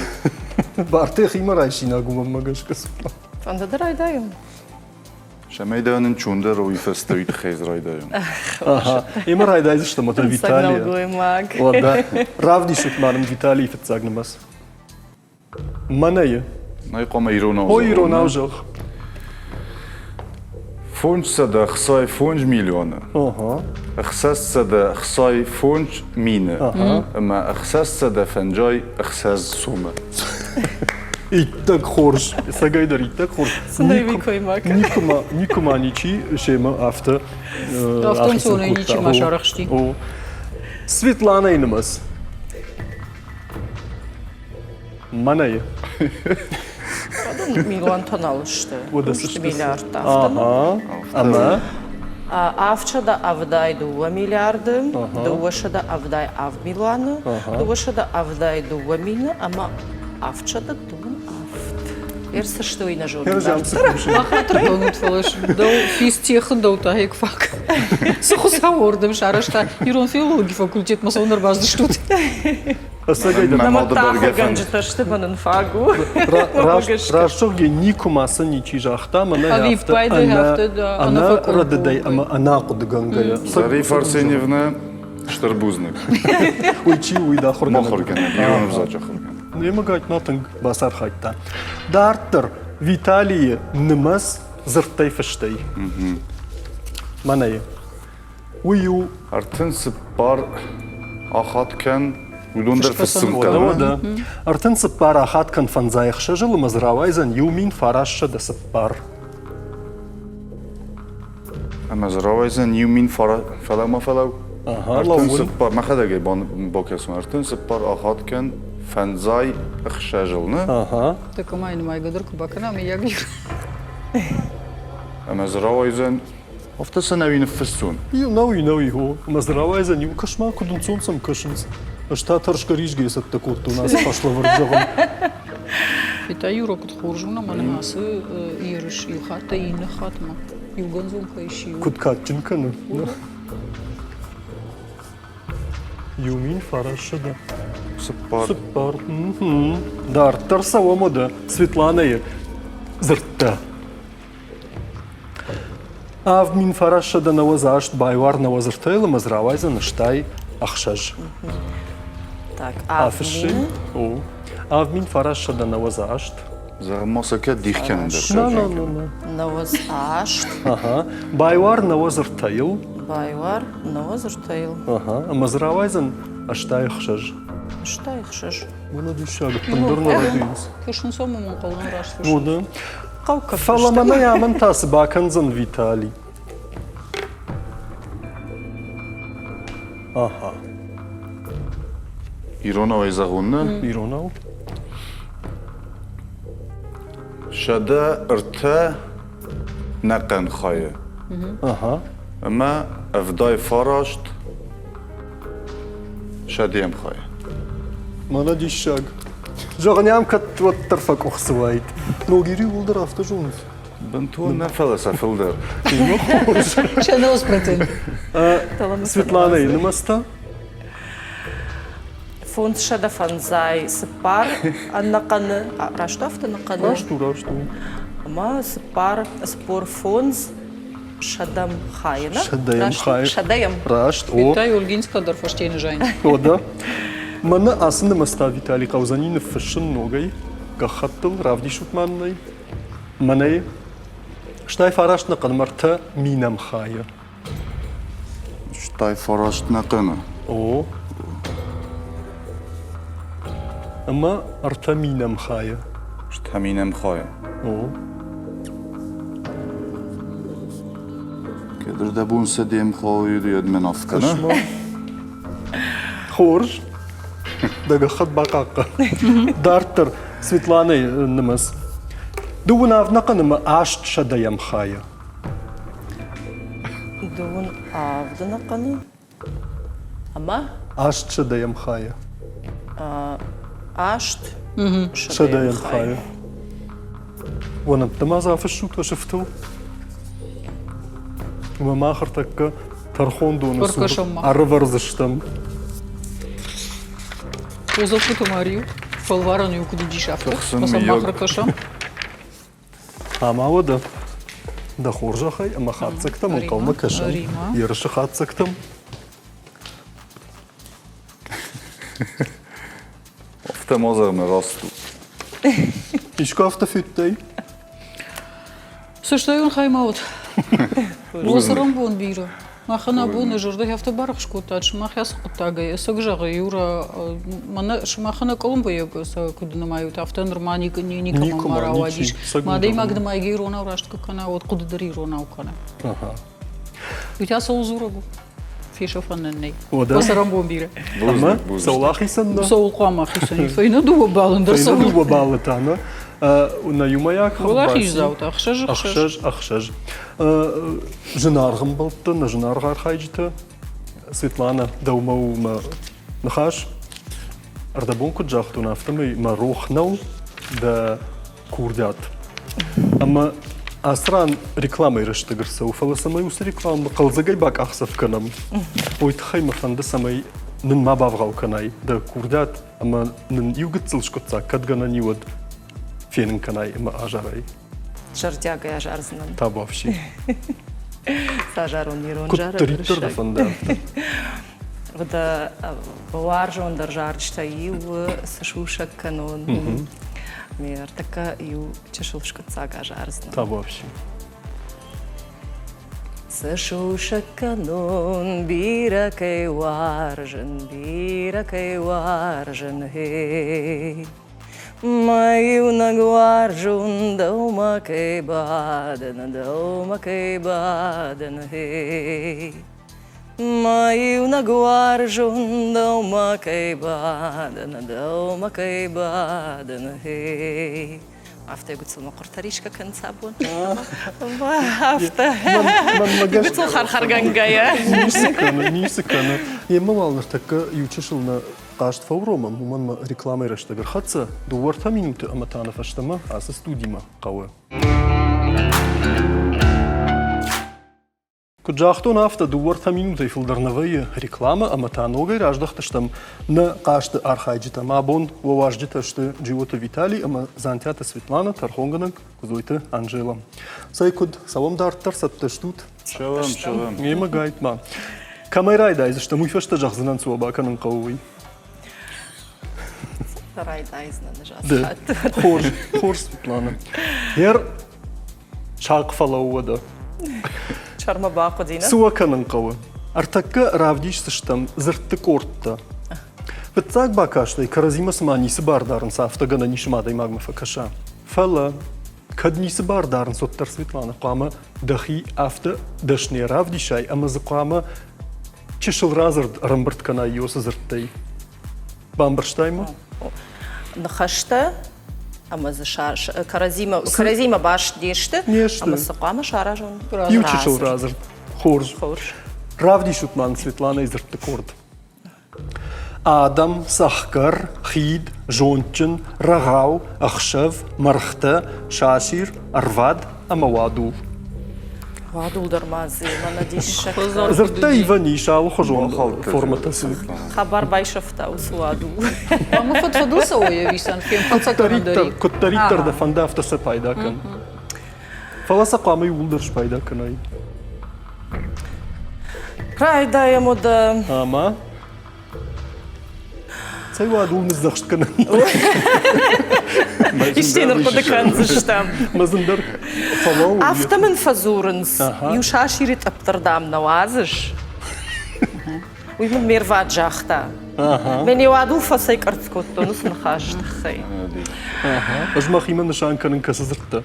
S1: Бартӕ химӕ райсинаг у мӕнмӕ гӕсгӕ, Светлана.
S3: Фӕнды дӕ райдайон?
S2: Цӕмӕй дӕ нынчондӕр уый фӕстӕ уый тыххӕй райдайон.
S1: Ӕмӕ райдайдзыстӕм ӕдӕ Виталийӕ. Уӕдӕ равдисут ма нын Виталийы фыццаг нымӕц. Мӕнӕйы.
S2: Нӕй хъуамӕ иронау
S1: О, иронау зӕгъ.
S2: 565 миллионы. 665 мины. Ӕмӕ 656 сомы.
S1: Иттӕг хорз. Цӕгӕйдӕр иттӕг хорз. Никуы никуы ма ничи семӕ афтӕ
S4: Афтӕ ӕнцонӕй ничи ма сарӕхсти.
S1: Светланайы нымӕц. Мӕнӕй.
S3: Уыдон милуантӕ нал сты.
S1: Уӕдӕ цы сты?
S3: Миллиардтӕ.
S1: Ага. Ӕмӕ?
S3: 772 миллиарды, 277 милуаны, 272 мины ӕмӕ 707. Ӕрцысты уый нӕ зонын.
S4: Бахатыр кӕнут, фӕлӕ дӕу физтехы дӕу та фаг. Цы хуыцау ордӕм сарӕзта ирон филологийы факультетмӕ цӕуын ӕрбацыдыстут?
S3: Ахуыргӕнджытӕ сты, мӕнӕн фаг у.
S1: Раст зӕгъгӕ, никуы ма сын ничи загъта, мӕнӕ афтӕ ӕнӕ рӕдыдӕй ӕмӕ ӕнӕхъуыдыгӕнгӕйӕ.
S2: Зариф Арсеньевна, стыр бузныг.
S1: Уый чи у, уый дӕ ахуыргӕнӕг?
S2: Ахуыргӕнӕг, ирон ӕвзаджы ахуыргӕнӕг.
S1: Немӕ гайтма тынг бацархайдта. Дарддӕр Виталийы нымӕц дзырдтӕй фыстӕй. Мӕнӕ Уый у
S2: 34 ахат кӕн, уыдон дӕр фыссын хъӕуы.
S1: Уӕдӕ, 34 ахат кӕн фӕндзай ӕхсӕзыл ӕмӕ дзы рауайдзӕн 1904.
S2: Ӕмӕ дзы рауайдзӕн иу мин фара, фӕлӕ ма фӕлӕу. 34, мӕхӕдӕг ӕй бакӕсон, 34 ахат кӕн фӕндзай ӕхсӕзыл, не?
S1: Ага.
S4: Так ӕмӕ нымайгӕ дӕр куы бакӕнӕм, мыййаг.
S2: Ӕмӕ дзы рауайдзӕн афтӕ сӕ нӕуи ныффыссон.
S1: Иу нӕуи, нӕуи, хо. Ӕмӕ дзы рауайдзӕн иу кӕс-ма, куыд ӕнцон сӕм кӕсынц. Ӕз та тӕрсгӕ-ризгӕ цӕттӕ кодтон ацы хӕслӕвӕрд зӕгъын.
S4: Та Юра куыд хорз у, ӕмӕ нын ацы ерыс иу хаттӕй иннӕ хатмӕ иугӕндзон кӕй сси.
S1: Куыд кадджын кӕны. 1900.
S2: Цыппар.
S1: Цыппар. Дарддӕр цӕуӕм уӕдӕ Светланӕйы дзырдтӕ. 7998 байуар нӕуӕдз ӕртӕйыл ӕмӕ дзы рауайдзӕн 86.
S3: Так,
S1: Афысси. О. 7998.
S2: Зӕгъ-ма сӕ кӕд дих кӕнын дӕр.
S1: На, на, на, на.
S3: 98.
S1: Ага. Байуар нӕуӕдз ӕртӕйыл.
S3: Байуар нӕуӕдз ӕртӕйыл.
S1: Ага. Ӕмӕ дзы рауайдзӕн 86.
S3: 86.
S1: Мӕнӕ диссаг, ӕппындӕр нӕ рӕдийынц.
S4: Кӕсын сӕм ӕмӕ хъӕуын раст
S1: фыссын. О, да. Фӕлӕ мӕнӕй амӕн та цы бакӕндзӕн Виталий? Аха.
S2: Иронау ӕй зӕгъун, нӕ?
S1: Иронау.
S2: 103 нӕхъӕн хайы.
S1: Аха.
S2: Ӕмӕ 79 сӕдӕм хайы.
S1: Мӕнӕ диссаг. Зӕгъынӕм, кӕд уӕддӕр фӕкъуыхцы уаид. Ногири иууылдӕр афтӕ зонынц.
S2: Бынтон нӕ, фӕлӕ сӕ фылдӕр.
S4: Сӕ процент.
S1: Светланӕйы нымӕцтӕ?
S3: 554 ӕнӕхъӕны, раст афтӕ ӕнӕхъӕны?
S1: Раст у, раст у.
S3: Ӕмӕ цыппар, 45 сӕдӕм хайы, нӕ?
S1: Сӕдӕм хайы.
S3: Сӕдӕм.
S1: Раст, о.
S4: Виталий Ольгинская дӕр фӕсте не зайынц.
S1: О, да. Мӕнӕ ацы нымӕцтӕ Виталий хъӕудзӕни ныффыссын ногӕй гӕххӕттыл, равдисут ма нын ӕй. Мӕнӕй стай фараст нӕхъӕнмӕ ӕртӕ минӕм хайы.
S2: Стай фараст нӕхъӕны?
S1: О. Ӕмӕ ӕртӕ минӕм хайы.
S2: Ӕртӕ минӕм хайы?
S1: О.
S2: Кӕддӕр дӕ бон сӕ де мхъал мӕн афтӕ.
S1: Хорз. Дӕ гӕххӕтт бахъахъхъӕн. Дарддӕр Светланӕйы нымӕц. Дыууын авд нӕхъӕн ӕмӕ аст сӕдӕйӕм хайы.
S3: Дыууын авд нӕхъӕны ӕмӕ?
S1: Аст сӕдӕйӕм хайы.
S3: Аст
S1: сӕдӕйӕм хайы. Уӕ нӕмттӕ ма дзы афыссут уӕ сыфтыл. Ӕмӕ мах ӕртӕккӕ тӕрхондоны цур ӕрӕвӕрдзыстӕм.
S4: Озоппуты Мариу, фӕлварӕн-иу куыд уыдис, афтӕ. Мах ракӕсӕм.
S1: Ӕмӕ уӕдӕ дӕ хорзӕхӕй ӕмӕ хатдзӕгтӕм ӕнхъӕлмӕ кӕсӕм. Ерысы хатдзӕгтӕм.
S2: Афтӕ ма зӕгъ, раст у.
S1: Искуы афтӕ федтай?
S4: Сыстайон хай ма уыд. Уыцы бирӕ. Махӕн абоны зӕрдӕ афтӕ барухс кодтат, сымах ацы хъуыддагӕй ӕцӕг зӕгъы Юра, мӕнӕ сымахӕн къуылымпыйаг сӕ куыд нымайут, афтӕ нырма никӕмӕн ма рауадис. Мӕ адӕймаг нымайгӕ иронау раст куы кӕна, уӕд хъуыды дӕр иронау кӕна. Уый та цӕуыл дзурӕг у? Фесӕфӕн нын нӕй. Цӕрӕнбон бирӕ.
S1: Ӕмӕ цӕуыл ахицӕн нӕ?
S4: Цӕуыл хъуамӕ ахицӕн? Фӕйнӕ дыууӕ баллы дӕр
S1: цӕуыл? Фӕйнӕ дыууӕ баллы та, нӕ? Нӕ иумӕйаг
S4: Уӕлахиздзаутӕ ӕхсӕз
S1: ӕхсӕз. Ӕхсӕз, Зынаргъ ӕмбӕлттӕ, нӕ зынаргъ архайджытӕ, Светлана, дӕумӕ у мӕ ныхас. Ӕрдӕбон куыд загътон, афтӕмӕй мӕ рох нӕу дӕ курдиат. Ӕмӕ ацы ран рекламӕйы рӕстӕг ӕрцӕуы, фӕлӕ цӕмӕй уыцы рекламӕ хъӕлдзӕгӕй бакъахдзӕф кӕнӕм, уый тыххӕй мӕ фӕнды, цӕмӕй нын ма бавгъау кӕнай дӕ курдиат ӕмӕ нын иу гыццыл скъуыддзаг кӕд гӕнӕн и, уӕд фенын кӕнай ӕмӕ азарай.
S3: Зӕрдиагӕй азардзынӕн.
S1: Табуафси.
S3: Сазарон ирон зарӕг.
S1: Куыддӕриддӕр дӕ фӕнды, афтӕ.
S3: Дӕ уарзондӕр зарджытӕй иу цы сусӕг кӕнон. Ме ӕртӕккӕ иу чысыл скъуыддзаг азардзынӕн.
S1: Табуафси.
S3: Цы сусӕг кӕнон, бирӕ кӕй уарзын, бирӕ кӕй уарзын, гъей. Мӕ иунӕг уарзон дӕумӕ кӕй бадын, дӕумӕ кӕй бадын, гъей. Мӕ иунӕг уарзон дӕумӕ кӕй бадын, дӕумӕ кӕй бадын, гъей. Афтӕ гуыцыл мӕ хъуыртӕ рисгӕ кӕнынц абон. Афтӕ. Гуыцыл хӕрхӕргӕнгӕйӕ.
S1: Ницы кӕны, ницы кӕны. Еммӕ уал ныртӕккӕ иучысыл нӕ хъазт фӕуромӕм, уымӕн мӕ рекламӕйы рӕстӕг ӕрхӕццӕ. Дыууӕртӕ минуты ӕмӕ та нӕ фӕстӕмӕ ацы студимӕ хъӕуы. Куыд загътон, афтӕ дыууӕ-ӕртӕ минутӕй фылдӕр нӕ вӕййы рекламӕ ӕмӕ та ногӕй раздӕхтыстӕм нӕ хъазты архайджытӕм. Абон уӕ уазджытӕ сты Джиоты Виталий ӕмӕ Дзантиаты Светлана, тӕрхонгӕнӕг Куыдзойты Анжела. Цӕй куыд, цӕуӕм дарддӕр, цӕттӕ стут?
S2: Цӕуӕм, цӕуӕм.
S1: Мемӕ гайтма. Кӕмӕй райдайдзыстӕм, уый фӕстӕ зӕгъдзынӕн, цы уӕ бакӕнын хъӕуы, уый.
S3: Райдайдзынӕн ӕз ацы хатт.
S1: Хорз, хорз, Светлана. Ер Сахъ фӕлӕууӕдӕ.
S3: Сӕрмӕ бахъуыди, нӕ?
S1: Цы уӕ кӕнын хъӕуы? Ӕртӕккӕ равдисдзыстӕм дзырдты къордтӕ. Фыццаг бакастӕй кӕрӕдзимӕ цыма ницы бар дарынц, афтӕ гӕнӕн ис ӕмӕ адӕймагмӕ фӕкӕса. Фӕлӕ кӕд ницы бар дарынц, уӕддӕр Светлана хъуамӕ дӕхи афтӕ дӕсныйӕ равдисай ӕмӕ дзы хъуамӕ чысыл радзырд ӕрӕмбырд кӕнай уыцы дзырдтӕй. Бамбӕрстай мӕ?
S3: Ныхӕстӕ ӕмӕ дзы кӕрӕдзимӕ, кӕрӕдзимӕ баст не сты, ӕмӕ цы хъуамӕ саразон?
S1: Иу чысыл радзырд. Хорз.
S3: Хорз.
S1: Равдисут мӕн Светланайы дзырдты къорд. Адӕм, цӕхгӕр, хид, зондджын, рӕгъау, ӕхсӕв, мӕргътӕ, сасир, ӕрвад ӕмӕ уадул.
S3: Уадул дӕр ма дзы мӕнӕ диссӕгтӕ.
S1: Дзырдтӕ ивӕн ис алыхуызон формӕтӕ цы.
S3: Хабар байсӕфта уыцы уадул.
S4: Ӕмӕ фӕдфӕдыл цӕуы ӕвисӕн фемхӕццӕ кӕнын дӕр.
S1: Куыддӕриддӕр дӕ фӕнда, афтӕ сӕ пайда кӕн. Фӕлӕ сӕ хъуамӕ иууылдӕр спайда кӕнай.
S3: Райдайӕм уӕдӕ.
S1: Ӕмӕ? Цӕй уадул ныдздзӕхст кӕнӕм.
S3: Исти ныр хъуыды кӕндзыстӕм.
S1: Мӕ зындӕр фӕлӕуу.
S3: Афтӕ мын фӕдзурынц, иу сасиры тъӕпп дам нӕ уадзыс. Уый мын ме рвад загъта. Мӕн йӕ уадул фӕцӕй къӕрцц кодтон уыцы ныхасы тыххӕй.
S1: Ӕз мӕхимӕ нысан кӕнын кӕцы дзырдтӕ.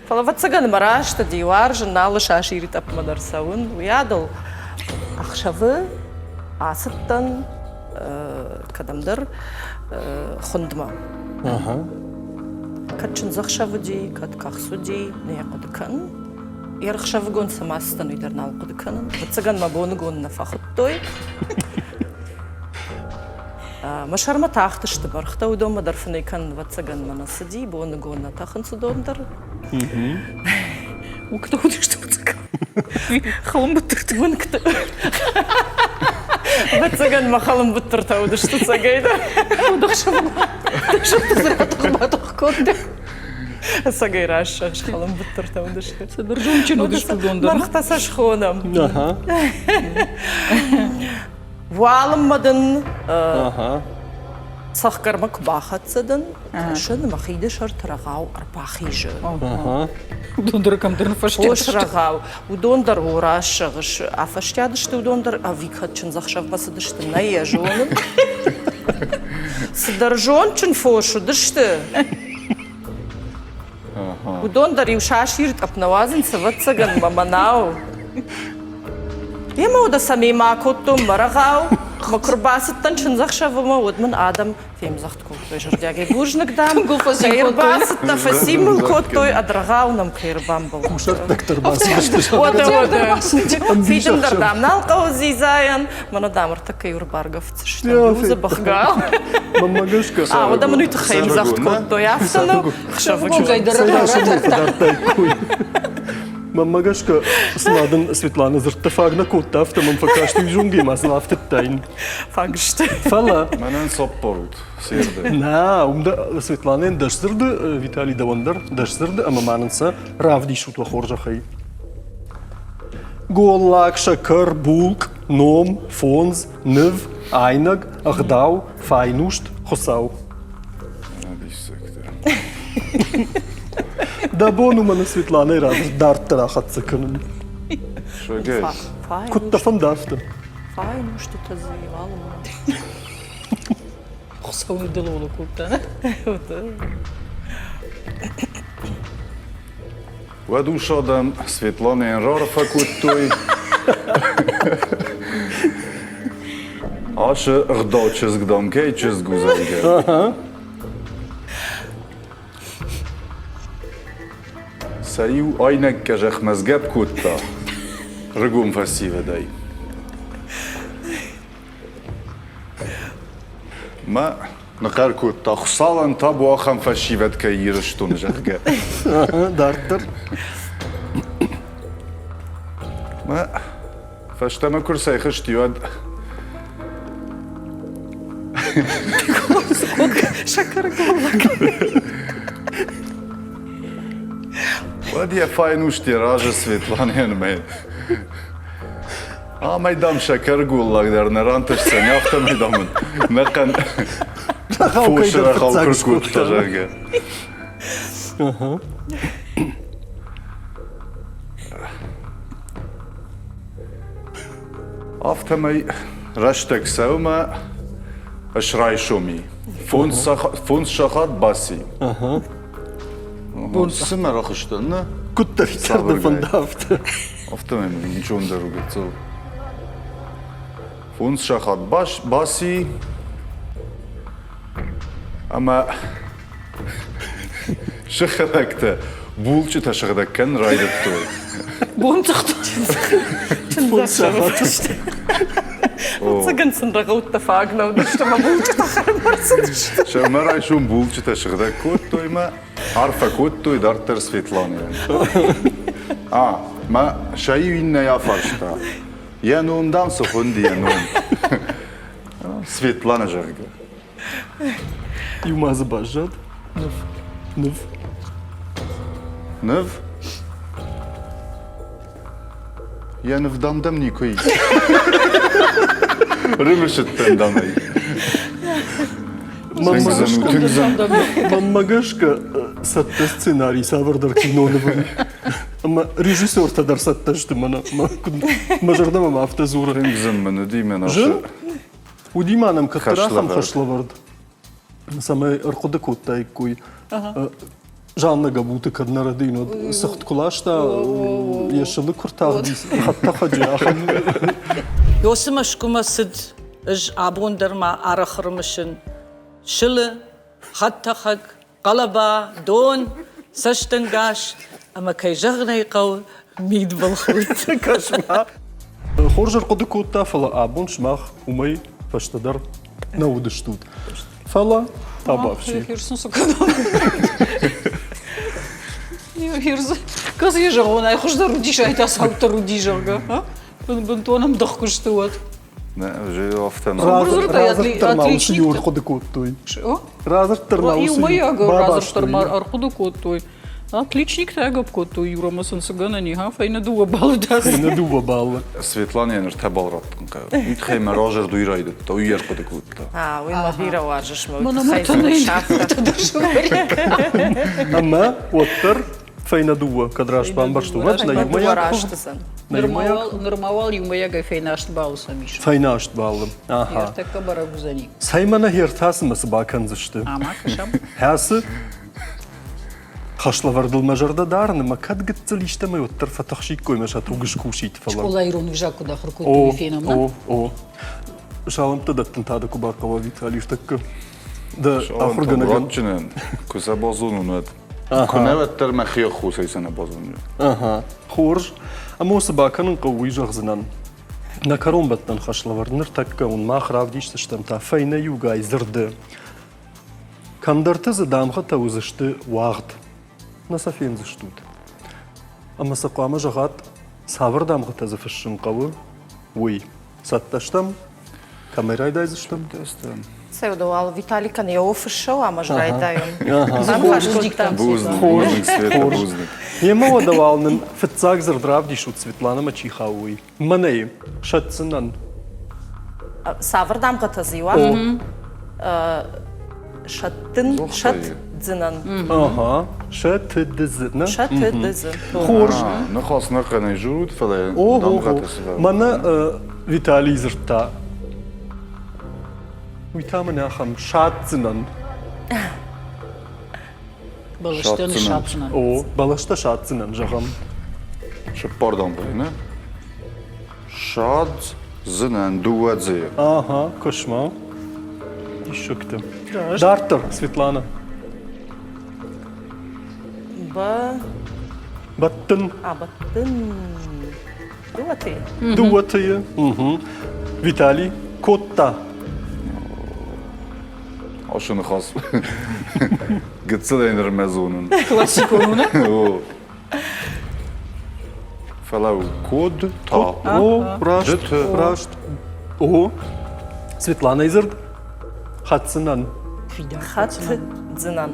S3: Фӕлӕ, ӕвӕццӕгӕн, мӕ раст уыди, уарзын, нал сасиры тъӕппмӕ дӕр цӕуын. Уыйадыл ӕхсӕвы ацыдтӕн кӕдӕмдӕр хуындмӕ. Кӕд чындзӕхсӕв уыди, кӕд кӕхц уыди, нӕ йӕ хъуыды кӕнын. Ӕрхсӕвыгон цӕмӕ ацыдтӕн, уый дӕр нал хъуыды кӕнын. Ӕвӕццӕгӕн мӕ боныгон нӕ фӕхуыдтой. Мӕ сӕрмӕ тахтысты мӕргътӕ, уыдонмӕ дӕр фынӕй кӕнын, ӕвӕццӕгӕн, мӕ нӕ цыди, боныгон нӕ тӕхынц уыдон дӕр. Уынгты уыдысты
S4: Хӕлынбыттырты.
S3: Уынгты. Ӕвӕццӕгӕн мӕ хӕлынбыттыртӕ уыдысты цӕгӕй дӕр.
S4: Уыдыхсӕвы кодта.
S3: Ӕцӕгӕй рассӕгъ хӕлынбыттыртӕ уыдысты.
S4: Цыдӕр зондджын уыдысты уыдон дӕр.
S3: Мӕргътӕ сӕ схонӕм. Уалынмӕ дын цӕхгӕрмӕ куы бахӕццӕ дӕн, кӕсын, мӕ хиды сӕрты рӕгъау ӕрбахизы.
S4: Уыдон дӕр кӕмдӕр ныффӕстиат
S3: сты. рӕгъау. Уыдон дӕр о, раст зӕгъыс, афӕстиат сты уыдон дӕр, ӕви кӕд чындзӕхсӕвмӕ цыдысты, нӕ йӕ зонын. Цыдӕр зондджын фос уыдысты. Уыдон дӕр иу сасир тъӕпп нӕ уадзынц, ӕвӕццӕгӕн, мӕ мӕнау. Емӕ уӕдӕ сӕ мемӕ акодтон мӕ рӕгъау. Мӕ куы рбацыдтӕн чындзӕхсӕвмӕ, уӕд мын адӕм фемдзӕгъд кодтой зӕрдиагӕй. Бузныг, дам, кӕй ӕрбацыдтӕ, фӕцин мыл кодтой, ӕд рӕгъау нӕм кӕй ӕрбамбӕлдтӕ.
S1: Кусӕрттӕгтӕ ӕрбацыдысты.
S3: Уӕдӕ, уӕдӕ. Фидын дӕр, дам, нал хъӕуы дзидзайӕн. Мӕнӕ, дам, ӕртӕккӕ иу ӕрбаргӕвддзыстӕм, иу дзӕбӕх гал.
S1: Мӕнмӕ гӕсгӕ.
S3: А, уӕдӕ мын уый тыххӕй ӕмдзӕгъд кодтой, афтӕ нӕу?
S1: Мӕнмӕ гӕсгӕ, цыма дын Светлана дзырдтӕ фаг нӕ кодта, афтӕ мӕм фӕкасти зонгӕ ма сын афтыдтаин.
S3: Фаг сты.
S1: Фӕлӕ...
S2: Мӕнӕн цоппорут, серды.
S1: Нӕ, уым дӕ Светланӕн 10 дзырды, Виталий дӕуӕн дӕр 10 дзырды ӕмӕ ма нын сӕ равдисут уӕ хорзӕхӕй. Голлаг, сӕкӕр, булкъ, ном, фондз, ныв, айнӕг, ӕгъдау, файнуст, Хуыцау.
S2: Диссӕгтӕ.
S1: Дӕ бон у мӕнӕ Светланӕйы радзырд дарддӕр ахӕццӕ кӕнын.
S2: Шагай.
S1: Куыд дӕ фӕнды афтӕ?
S3: Файнустытӕ дзы алымӕ.
S4: Хуыцауы дылолы кодта.
S2: Уӕд ус адӕм Светланӕйӕн раарфӕ кодтой. Ашы ӕгъдау чызг, дам, кӕй чызг у, зӕгъгӕ. Сӕ иу айнӕг гӕзӕхмӕ сгӕпп кодта рыгон фӕсивӕдӕй. Мӕ ныхъӕр кодта, Хуыцауӕн табу ахӕм фӕсивӕд кӕй Ирыстоны, зӕгъгӕ.
S1: Дарддӕр.
S2: Мӕ фӕстӕмӕ куы рцӕйхызти, уӕд
S3: Сӕкӕры голлаг.
S2: Уӕд йӕ файнуст йӕ разы Светланӕйӕн мӕ Амӕй, дам, сӕкӕры голлаг дӕр нӕ рантысдзӕн, афтӕмӕй, дам, нӕ хъӕн фосы рӕгъау куы скодта, зӕгъгӕ. Афтӕмӕй рӕстӕг цӕуы мӕ ысрайсом и. Фондз сахат баци. Цымӕ рахызтӕн, нӕ?
S1: Куыддӕриддӕр дӕ фӕнда, афтӕ.
S2: Афтӕмӕй мын ничондӕр у гыццыл. Фондз сахат баци ӕмӕ сыхӕгтӕ булчъытӕ сыгъдӕг кӕнын райдыдтой.
S3: Ӕвӕццӕгӕн сын рӕгъӕуттӕ фаг нӕ уыдысты ӕмӕ булчъытӕ хӕрынмӕ ӕрцыдысты.
S2: Сӕумӕрайсом булчъытӕ сыгъдӕг кодтой мӕ арфӕ кодтой дарддӕр Светланӕйӕн. А, мӕ сӕ иу иннӕйы афарста. Йӕ ном, дам, цы хуынди, йӕ ном? Светлана, зӕгъгӕ.
S1: Иу ма дзы баззад. Ныв. Ныв.
S2: Ныв? Йӕ ныв дам дӕм никуы ис. Рымысыдтӕн дам ӕй.
S1: Мӕнмӕ гӕсгӕ цӕттӕ сценарий цавӕрдӕр кинонывы. Ӕмӕ режиссертӕ дӕр цӕттӕ сты мӕнӕ мӕ зӕрдӕмӕ ма афтӕ дзуры.
S2: Тынг зын мын уыди мӕнӕ.
S1: Зын? Уыди ма нӕм кӕддӕр ахӕм хӕслӕвӕрд, цӕмӕй ӕрхъуыды кодтаиккой Жанна Габуты кӕд нӕ рӕдыйын, уӕд цыхт куы ласта, йӕ сылы куы ртагъди хӕдтӕхӕджы, ахӕм.
S6: Ёсы Мӕскуымӕ цыд, ӕз абон дӕр ма арӕх ӕрымысын. Сылы, хӕдтӕхӕг, хъӕлӕба, дон, цӕстӕнгас ӕмӕ, кӕй зӕгъын ӕй хъӕуы, мидбылхудт.
S1: Кӕс-ма. Хорз ӕрхъуыды кодта, фӕлӕ абон сымах уымӕй фӕстӕдӕр нӕ уыдыстут. Фӕлӕ табафси.
S4: Кӕцы йӕ зӕгъон, ай хуыздӕр уыдис, ай та цауддӕр уыди, зӕгъгӕ. Бынтон ӕмдых куы сты, уӕд.
S2: Афтӕ
S1: Радзырддӕр ма уыцы иу ӕрхъуыды кодтой. Радзырддӕр ма уыцы
S4: Иумӕйаг радзырддӕр ма ӕрхъуыды кодтой. Отличниктӕ ӕгӕпп кодтой Юрамӕ сын цы гӕнӕн и, ха, фӕйнӕ дыууӕ баллы дӕр.
S1: Фӕйнӕ дыууӕ баллы.
S2: Светланӕ ныр бал раттын хъӕуы. Уый тыххӕй мӕ разӕрд уый райдыдта, уый ӕрхъуыды кодта.
S3: А, уый мӕ бирӕ уарзыс, мӕ
S4: уый тыххӕй
S1: Ӕмӕ уӕддӕр фӕйнӕ дыууӕ, кӕд раст бамбӕрстон, уӕд нӕ иумӕйаг
S4: Нырма уал иумӕйагӕй фӕйнӕ аст баллы сӕм ис.
S1: Фӕйнӕ аст баллы. Аха.
S4: Ӕртӕккӕ бӕрӕг уыдзӕни.
S1: Цӕй мӕнӕ хертацымӕ цы бакӕндзысты?
S4: Ӕмӕ кӕсӕм.
S1: Хӕцы хӕслӕвӕрдыл мӕ зӕрдӕ дарын ӕмӕ кӕд гыццыл истӕмӕй уӕддӕр фӕтыхсиккой мӕ сӕ туг скусит, фӕлӕ.
S4: Скъола ирон ӕвзаг куыд ахуыр кодтой, фенӕм,
S1: О, о. Салӕмттӕ дӕттын та дӕ куы бахъӕуа, Виталий, тӕккӕ дӕ ахуыргӕнӕгӕн.
S2: Куы сӕ базонон, уӕд. Куы нӕ, уӕддӕр мӕхи ӕххуысӕй сӕ нӕ базонин.
S1: Ага, хорз. Ӕмӕ цы бакӕнын хъӕуы, уый зӕгъдзынӕн. Нӕ кӕронбӕттӕн хӕслӕвӕрд ныртӕккӕ уын мах равдисдзыстӕм та фӕйнӕ иугай дзырды. Кӕмдӕрты дзы дамгъӕтӕ уыдзысты уагъд. Нӕ сӕ фендзыстут. Ӕмӕ сӕ хъуамӕ зӕгъат, цавӕр дамгъӕтӕ дзы фыссын хъӕуы, уый. Цӕттӕ стӕм? Кӕмӕй райдайдзыстӕм?
S3: Цӕй, уал Виталикӕн йӕ офис ӕмӕ ӕз райдайон.
S2: Бузныг, Света, бузныг.
S1: Емӕ уӕдӕ уал нын фыццаг дзырд равдисут, Светланӕмӕ чи хауы, уый. Мӕнӕй сӕтдзынӕн.
S3: Цавӕр дамгъӕтӕ дзы иуа? Сӕттын, сӕтдзынӕн.
S1: Ага, сӕтдзынӕн.
S3: Сӕтдзы.
S1: Хорз.
S2: Ныхас нӕ хъӕнӕй журут, фӕлӕ дамгъӕтӕ цы
S1: Мӕнӕ Виталий дзырдта. Уый та мын ахӕм саддзынӕн.
S4: Бӕлӕстӕ ныссаддзынӕн.
S1: О, бӕлӕстӕ саддзынӕн, зӕгъӕм.
S2: Цыппар дамгъӕйы, нӕ? Саддзынӕн дыууӕ дзы.
S1: Ага, куысма. Диссӕгтӕ. Дарддӕр, Светлана.
S3: Б.
S1: Бӕттын.
S3: А, бӕттын. Дыууӕ Т-йы.
S1: Дыууӕ Т-йы. Виталий, кодта.
S2: Ашы ныхас гыццылӕй нырмӕ зонын.
S4: Классикон у, нӕ?
S2: Фӕлӕ код та.
S1: О, раст, раст. О, Светланайы дзырд хӕцдзынӕн.
S3: Хӕцдзынӕн.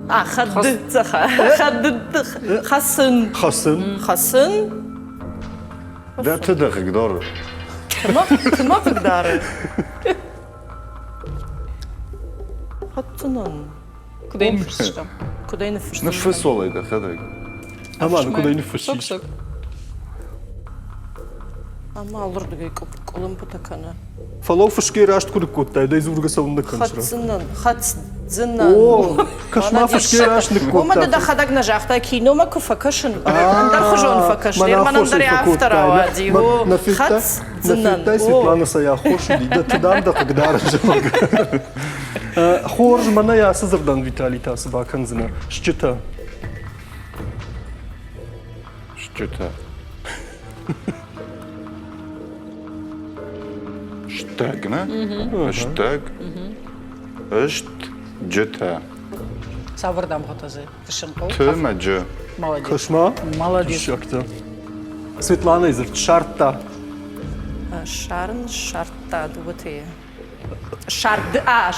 S3: А, хӕцын.
S1: Хӕцын.
S3: Хӕцын.
S2: Дӕ ты дӕ хъыгдары.
S3: Цы ма хъыгдары? Хӕцдзынӕн.
S4: Куыдӕй ныффысстам?
S3: Куыдӕй ныффысстам?
S2: Ныффысс уал ӕй дӕхӕдӕг.
S1: Ӕмӕ куыдӕй ныффыссис?
S3: Ӕмӕ алырдыгӕй къуылымпытӕ кӕны.
S1: Фӕлӕ фысгӕ раст куы ныккодтай, дӕ дзургӕ цӕуын нӕ кӕныс.
S3: Хӕцдзынӕн, хӕцдзынӕн.
S1: О, кӕс-ма фысгӕ раст ныккодта.
S3: Уымӕ ды дӕхӕдӕг нӕ загътай, киномӕ куы фӕкӕсын, ӕндӕрхуызон фӕкӕсын, мӕнӕн дӕр афтӕ рауади. О, хӕцдзынӕн.
S1: Нӕ Светлана сӕ аххос уыди, дӕ тыдам дӕ хъыгдары зӕгъгӕ. Хорз, мӕнӕ ацы дзырдӕн Виталий та цы бакӕндзынӕ? Стджытӕ.
S2: Стджытӕ. Стӕг, нӕ? Стӕг. Стджытӕ.
S4: Цавӕр дамгъӕтӕ дзы фыссын хъӕуы?
S2: Т мӕ Дж.
S4: Молодец.
S1: Кӕс-ма.
S4: Молодец.
S1: Диссӕгтӕ. Светланайы дзырд ссардта.
S3: Ссарын ссардта дыууӕ Т-йы. Ссард а,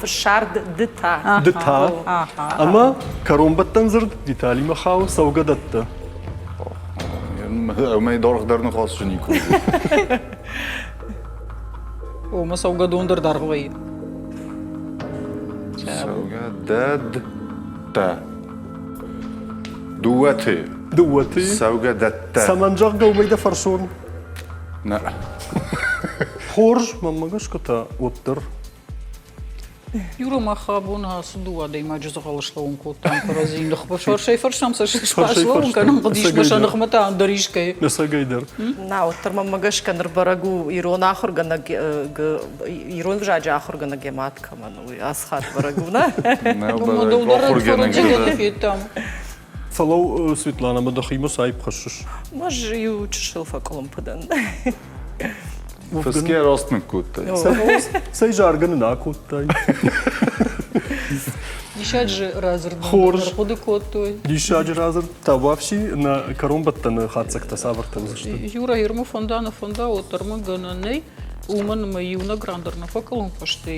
S3: ссард та.
S1: Ды та. Ӕмӕ кӕронбӕттӕн дзырд деталимӕ хауы цӕугӕдӕттӕ.
S2: Ӕмӕ даргъдӕр ныхас никуы.
S4: Омӕ цӕугӕдон дӕр даргъ вӕййы.
S2: Цӕугӕдӕттӕ. Дыууӕ Т.
S1: Дыууӕ Т.
S2: Цӕугӕдӕттӕ.
S1: Цӕмӕн зӕгъгӕ, уымӕй дӕ фӕрсон?
S2: Нӕ.
S1: Хорз, мӕнмӕ гӕсгӕ та уӕддӕр.
S4: Юра, мах абон ацы дыууӕ адӕймаджы дзӕгъӕлы слӕууын кодтам кӕрӕдзийы ныхмӕ. Фӕрсӕй-фӕрстӕм сӕ слӕууын кӕнын хъуыдис, мӕ сӕ ныхмӕ та ӕндӕр искӕй.
S1: Ӕцӕгӕй дӕр.
S3: Нӕ, уӕддӕр мӕнмӕ гӕсгӕ ныр бӕрӕг у ирон ахуыргӕнӕг, ирон взаджы ахуыргӕнӕг йӕ мад кӕмӕн у, ацы хатт бӕрӕг у, нӕ?
S2: Нӕ, бӕрӕг. Ахуыргӕнӕг
S4: федтам.
S1: Фӕлӕуу, Светлана, мӕ дӕхимӕ цайп хӕссыс?
S3: Ӕз иу чысыл фӕкъуылымпы дӕн.
S2: Фысгӕ раст ныккодтай.
S1: Цӕй заргӕ нын акодтай?
S4: Диссаджы радзырд
S1: Хорз.
S4: ӕрхъуыды кодтой.
S1: Диссаджы радзырд. Табуафси, нӕ кӕронбӕттӕны хатдзӕгтӕ цавӕртӕ уыдзысты?
S4: Юра, Ирмы фӕнда, нӕ фӕнда, уӕддӕр мӕ гӕнӕн нӕй. Уымӕн ӕмӕ иунӕг ран дӕр нӕ фӕкъуылымпы сты.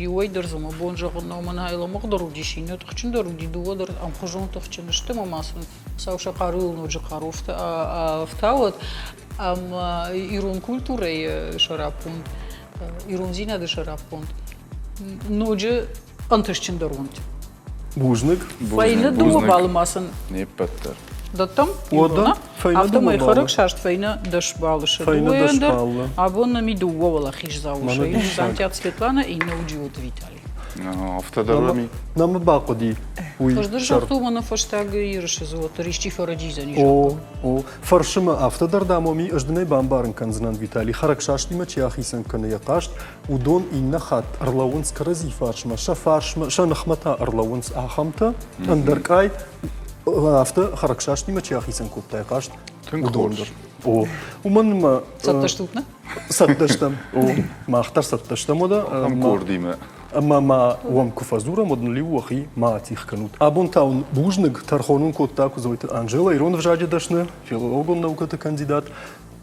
S4: Иуӕй дӕр дзы мӕ бон зӕгъын нӕу, мӕнӕ лӕмӕгъдӕр уыдис, иннӕ тыхджындӕр уыди, дыууӕ дӕр ӕмхуызон тыхджын сты ӕмӕ ма сын Хуыцау сӕ хъаруйыл ноджы хъару ӕфтауӕд. Ӕмӕ ирон культурӕйы сӕраппонд, ирондзинады сӕраппонд ноджы ӕнтыстджындӕр уӕнт.
S1: Бузныг.
S4: Фӕйнӕ дыууӕ баллы ма сын
S2: Не ппӕт дӕр.
S4: дӕттӕм.
S1: Уӕдӕ фӕйнӕ
S4: Афтӕмӕй хӕрӕгсаст фӕйнӕ 10 баллы сӕ
S1: Фӕйнӕ
S4: дыууӕйӕн
S1: 10
S4: дӕр.
S1: баллы.
S4: Абон нӕм и дыууӕ уӕлахиздзауы.
S1: Мӕнӕ
S4: Сӕ иу
S1: диссаг.
S4: Дзантиаты Светланӕ, иннӕ у Джиоты Виталий.
S2: Афтӕ дӕр уӕм и?
S1: Нӕ мӕ бахъуыди уый
S4: Хуыздӕр
S1: сӕр.
S4: загъта, уымӕн фӕстаг ерысы дзы уӕддӕр исчи фӕрӕдидзӕни.
S1: О, о. Фӕрсы мӕ, афтӕ дӕр дам уӕм и, ӕз дын ӕй бамбарын кӕндзынӕн, Виталий. Хӕрӕгсастимӕ чи ахицӕн кӕны йӕ хъазт, уыдон иннӕ хатт ӕрлӕууынц кӕрӕдзи фарсмӕ, сӕ фарсмӕ, сӕ ныхмӕ та ӕрлӕууынц ахӕмтӕ, ӕндӕр къай, афтӕ хӕрӕгсастимӕ чи ахицӕн кодта йӕ хъазт,
S2: Тынг
S1: уыдон
S2: хорз.
S1: дӕр. О, уымӕн ӕмӕ
S4: Цӕттӕ стут, нӕ?
S1: Цӕттӕ стӕм. О, мах дӕр цӕттӕ стӕм, уӕдӕ.
S2: Ахӕм къордимӕ.
S1: Ӕмӕ ма уӕм куы фӕдзурӕм, уӕд ныл-иу уӕхи ма атигъ кӕнут. Абон та уын бузныг тӕрхон уын кодта Куыдзойты Анжела, ирон ӕвзаджы дӕсны, филологон наукӕты кандидат.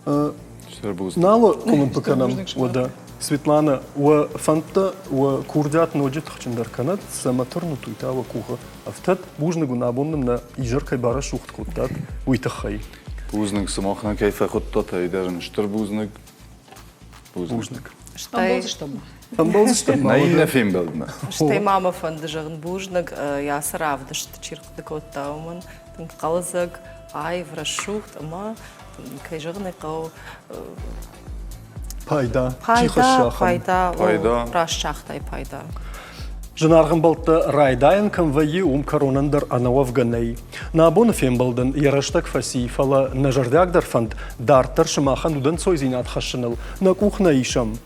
S1: Нал къуылымпы кӕнӕм, уӕдӕ. Светлана, уӕ фӕндтӕ, уӕ курдиат ноджы тыхджындӕр кӕнӕд, цӕмӕ тырнут, уый та уӕ къухы ӕфтӕд. Бузныг уын, абон нын нӕ изӕр кӕй барӕсугъд кодтат, уый тыххӕй.
S2: Бузныг, сымах нӕ кӕй фӕхуыдтат, ай дӕр ын стыр бузныг.
S1: Бузныг.
S4: Ӕмбӕлдзыстӕм ма.
S1: Ӕмбӕлдзыстӕм ма.
S2: Нӕ иннӕ фембӕлдмӕ.
S3: Стӕй ма мӕ фӕнды зӕгъын бузныг, йӕ ацы равдыст чи рхъуыды кодта, уымӕн тынг хъӕлдзӕг, аив, рӕсугъд ӕмӕ, кӕй зӕгъын ӕй хъӕуы,
S1: Пайда.
S3: Пайда, пайда, раст загътай, пайда.
S1: Зынаргъ ӕмбӕлттӕ, райдайӕн кӕм вӕййы, уым кӕронӕн дӕр ӕнӕуӕвгӕ нӕй. Нӕ абоны фембӕлдӕн йӕ рӕстӕг фӕци, фӕлӕ нӕ зӕрдиагдӕр фӕнд дарддӕр сымахӕн удӕнцойдзинад хӕссыныл нӕ къух нӕ исӕм.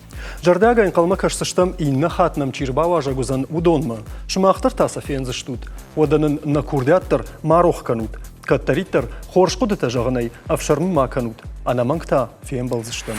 S1: Зӕрдиагӕй ӕнхъӕлмӕ кӕсдзыстӕм, иннӕ хатт нӕм чи рбауазӕг уыдзӕн, уыдонмӕ. Сымах дӕр та сӕ фендзыстут. Уӕдӕ нын нӕ курдиат дӕр ма рох кӕнут. Кӕддӕриддӕр хорз хъуыдытӕ зӕгъынӕй ӕфсӕрмы ма кӕнут, ӕнӕмӕнг та фембӕлдзыстӕм.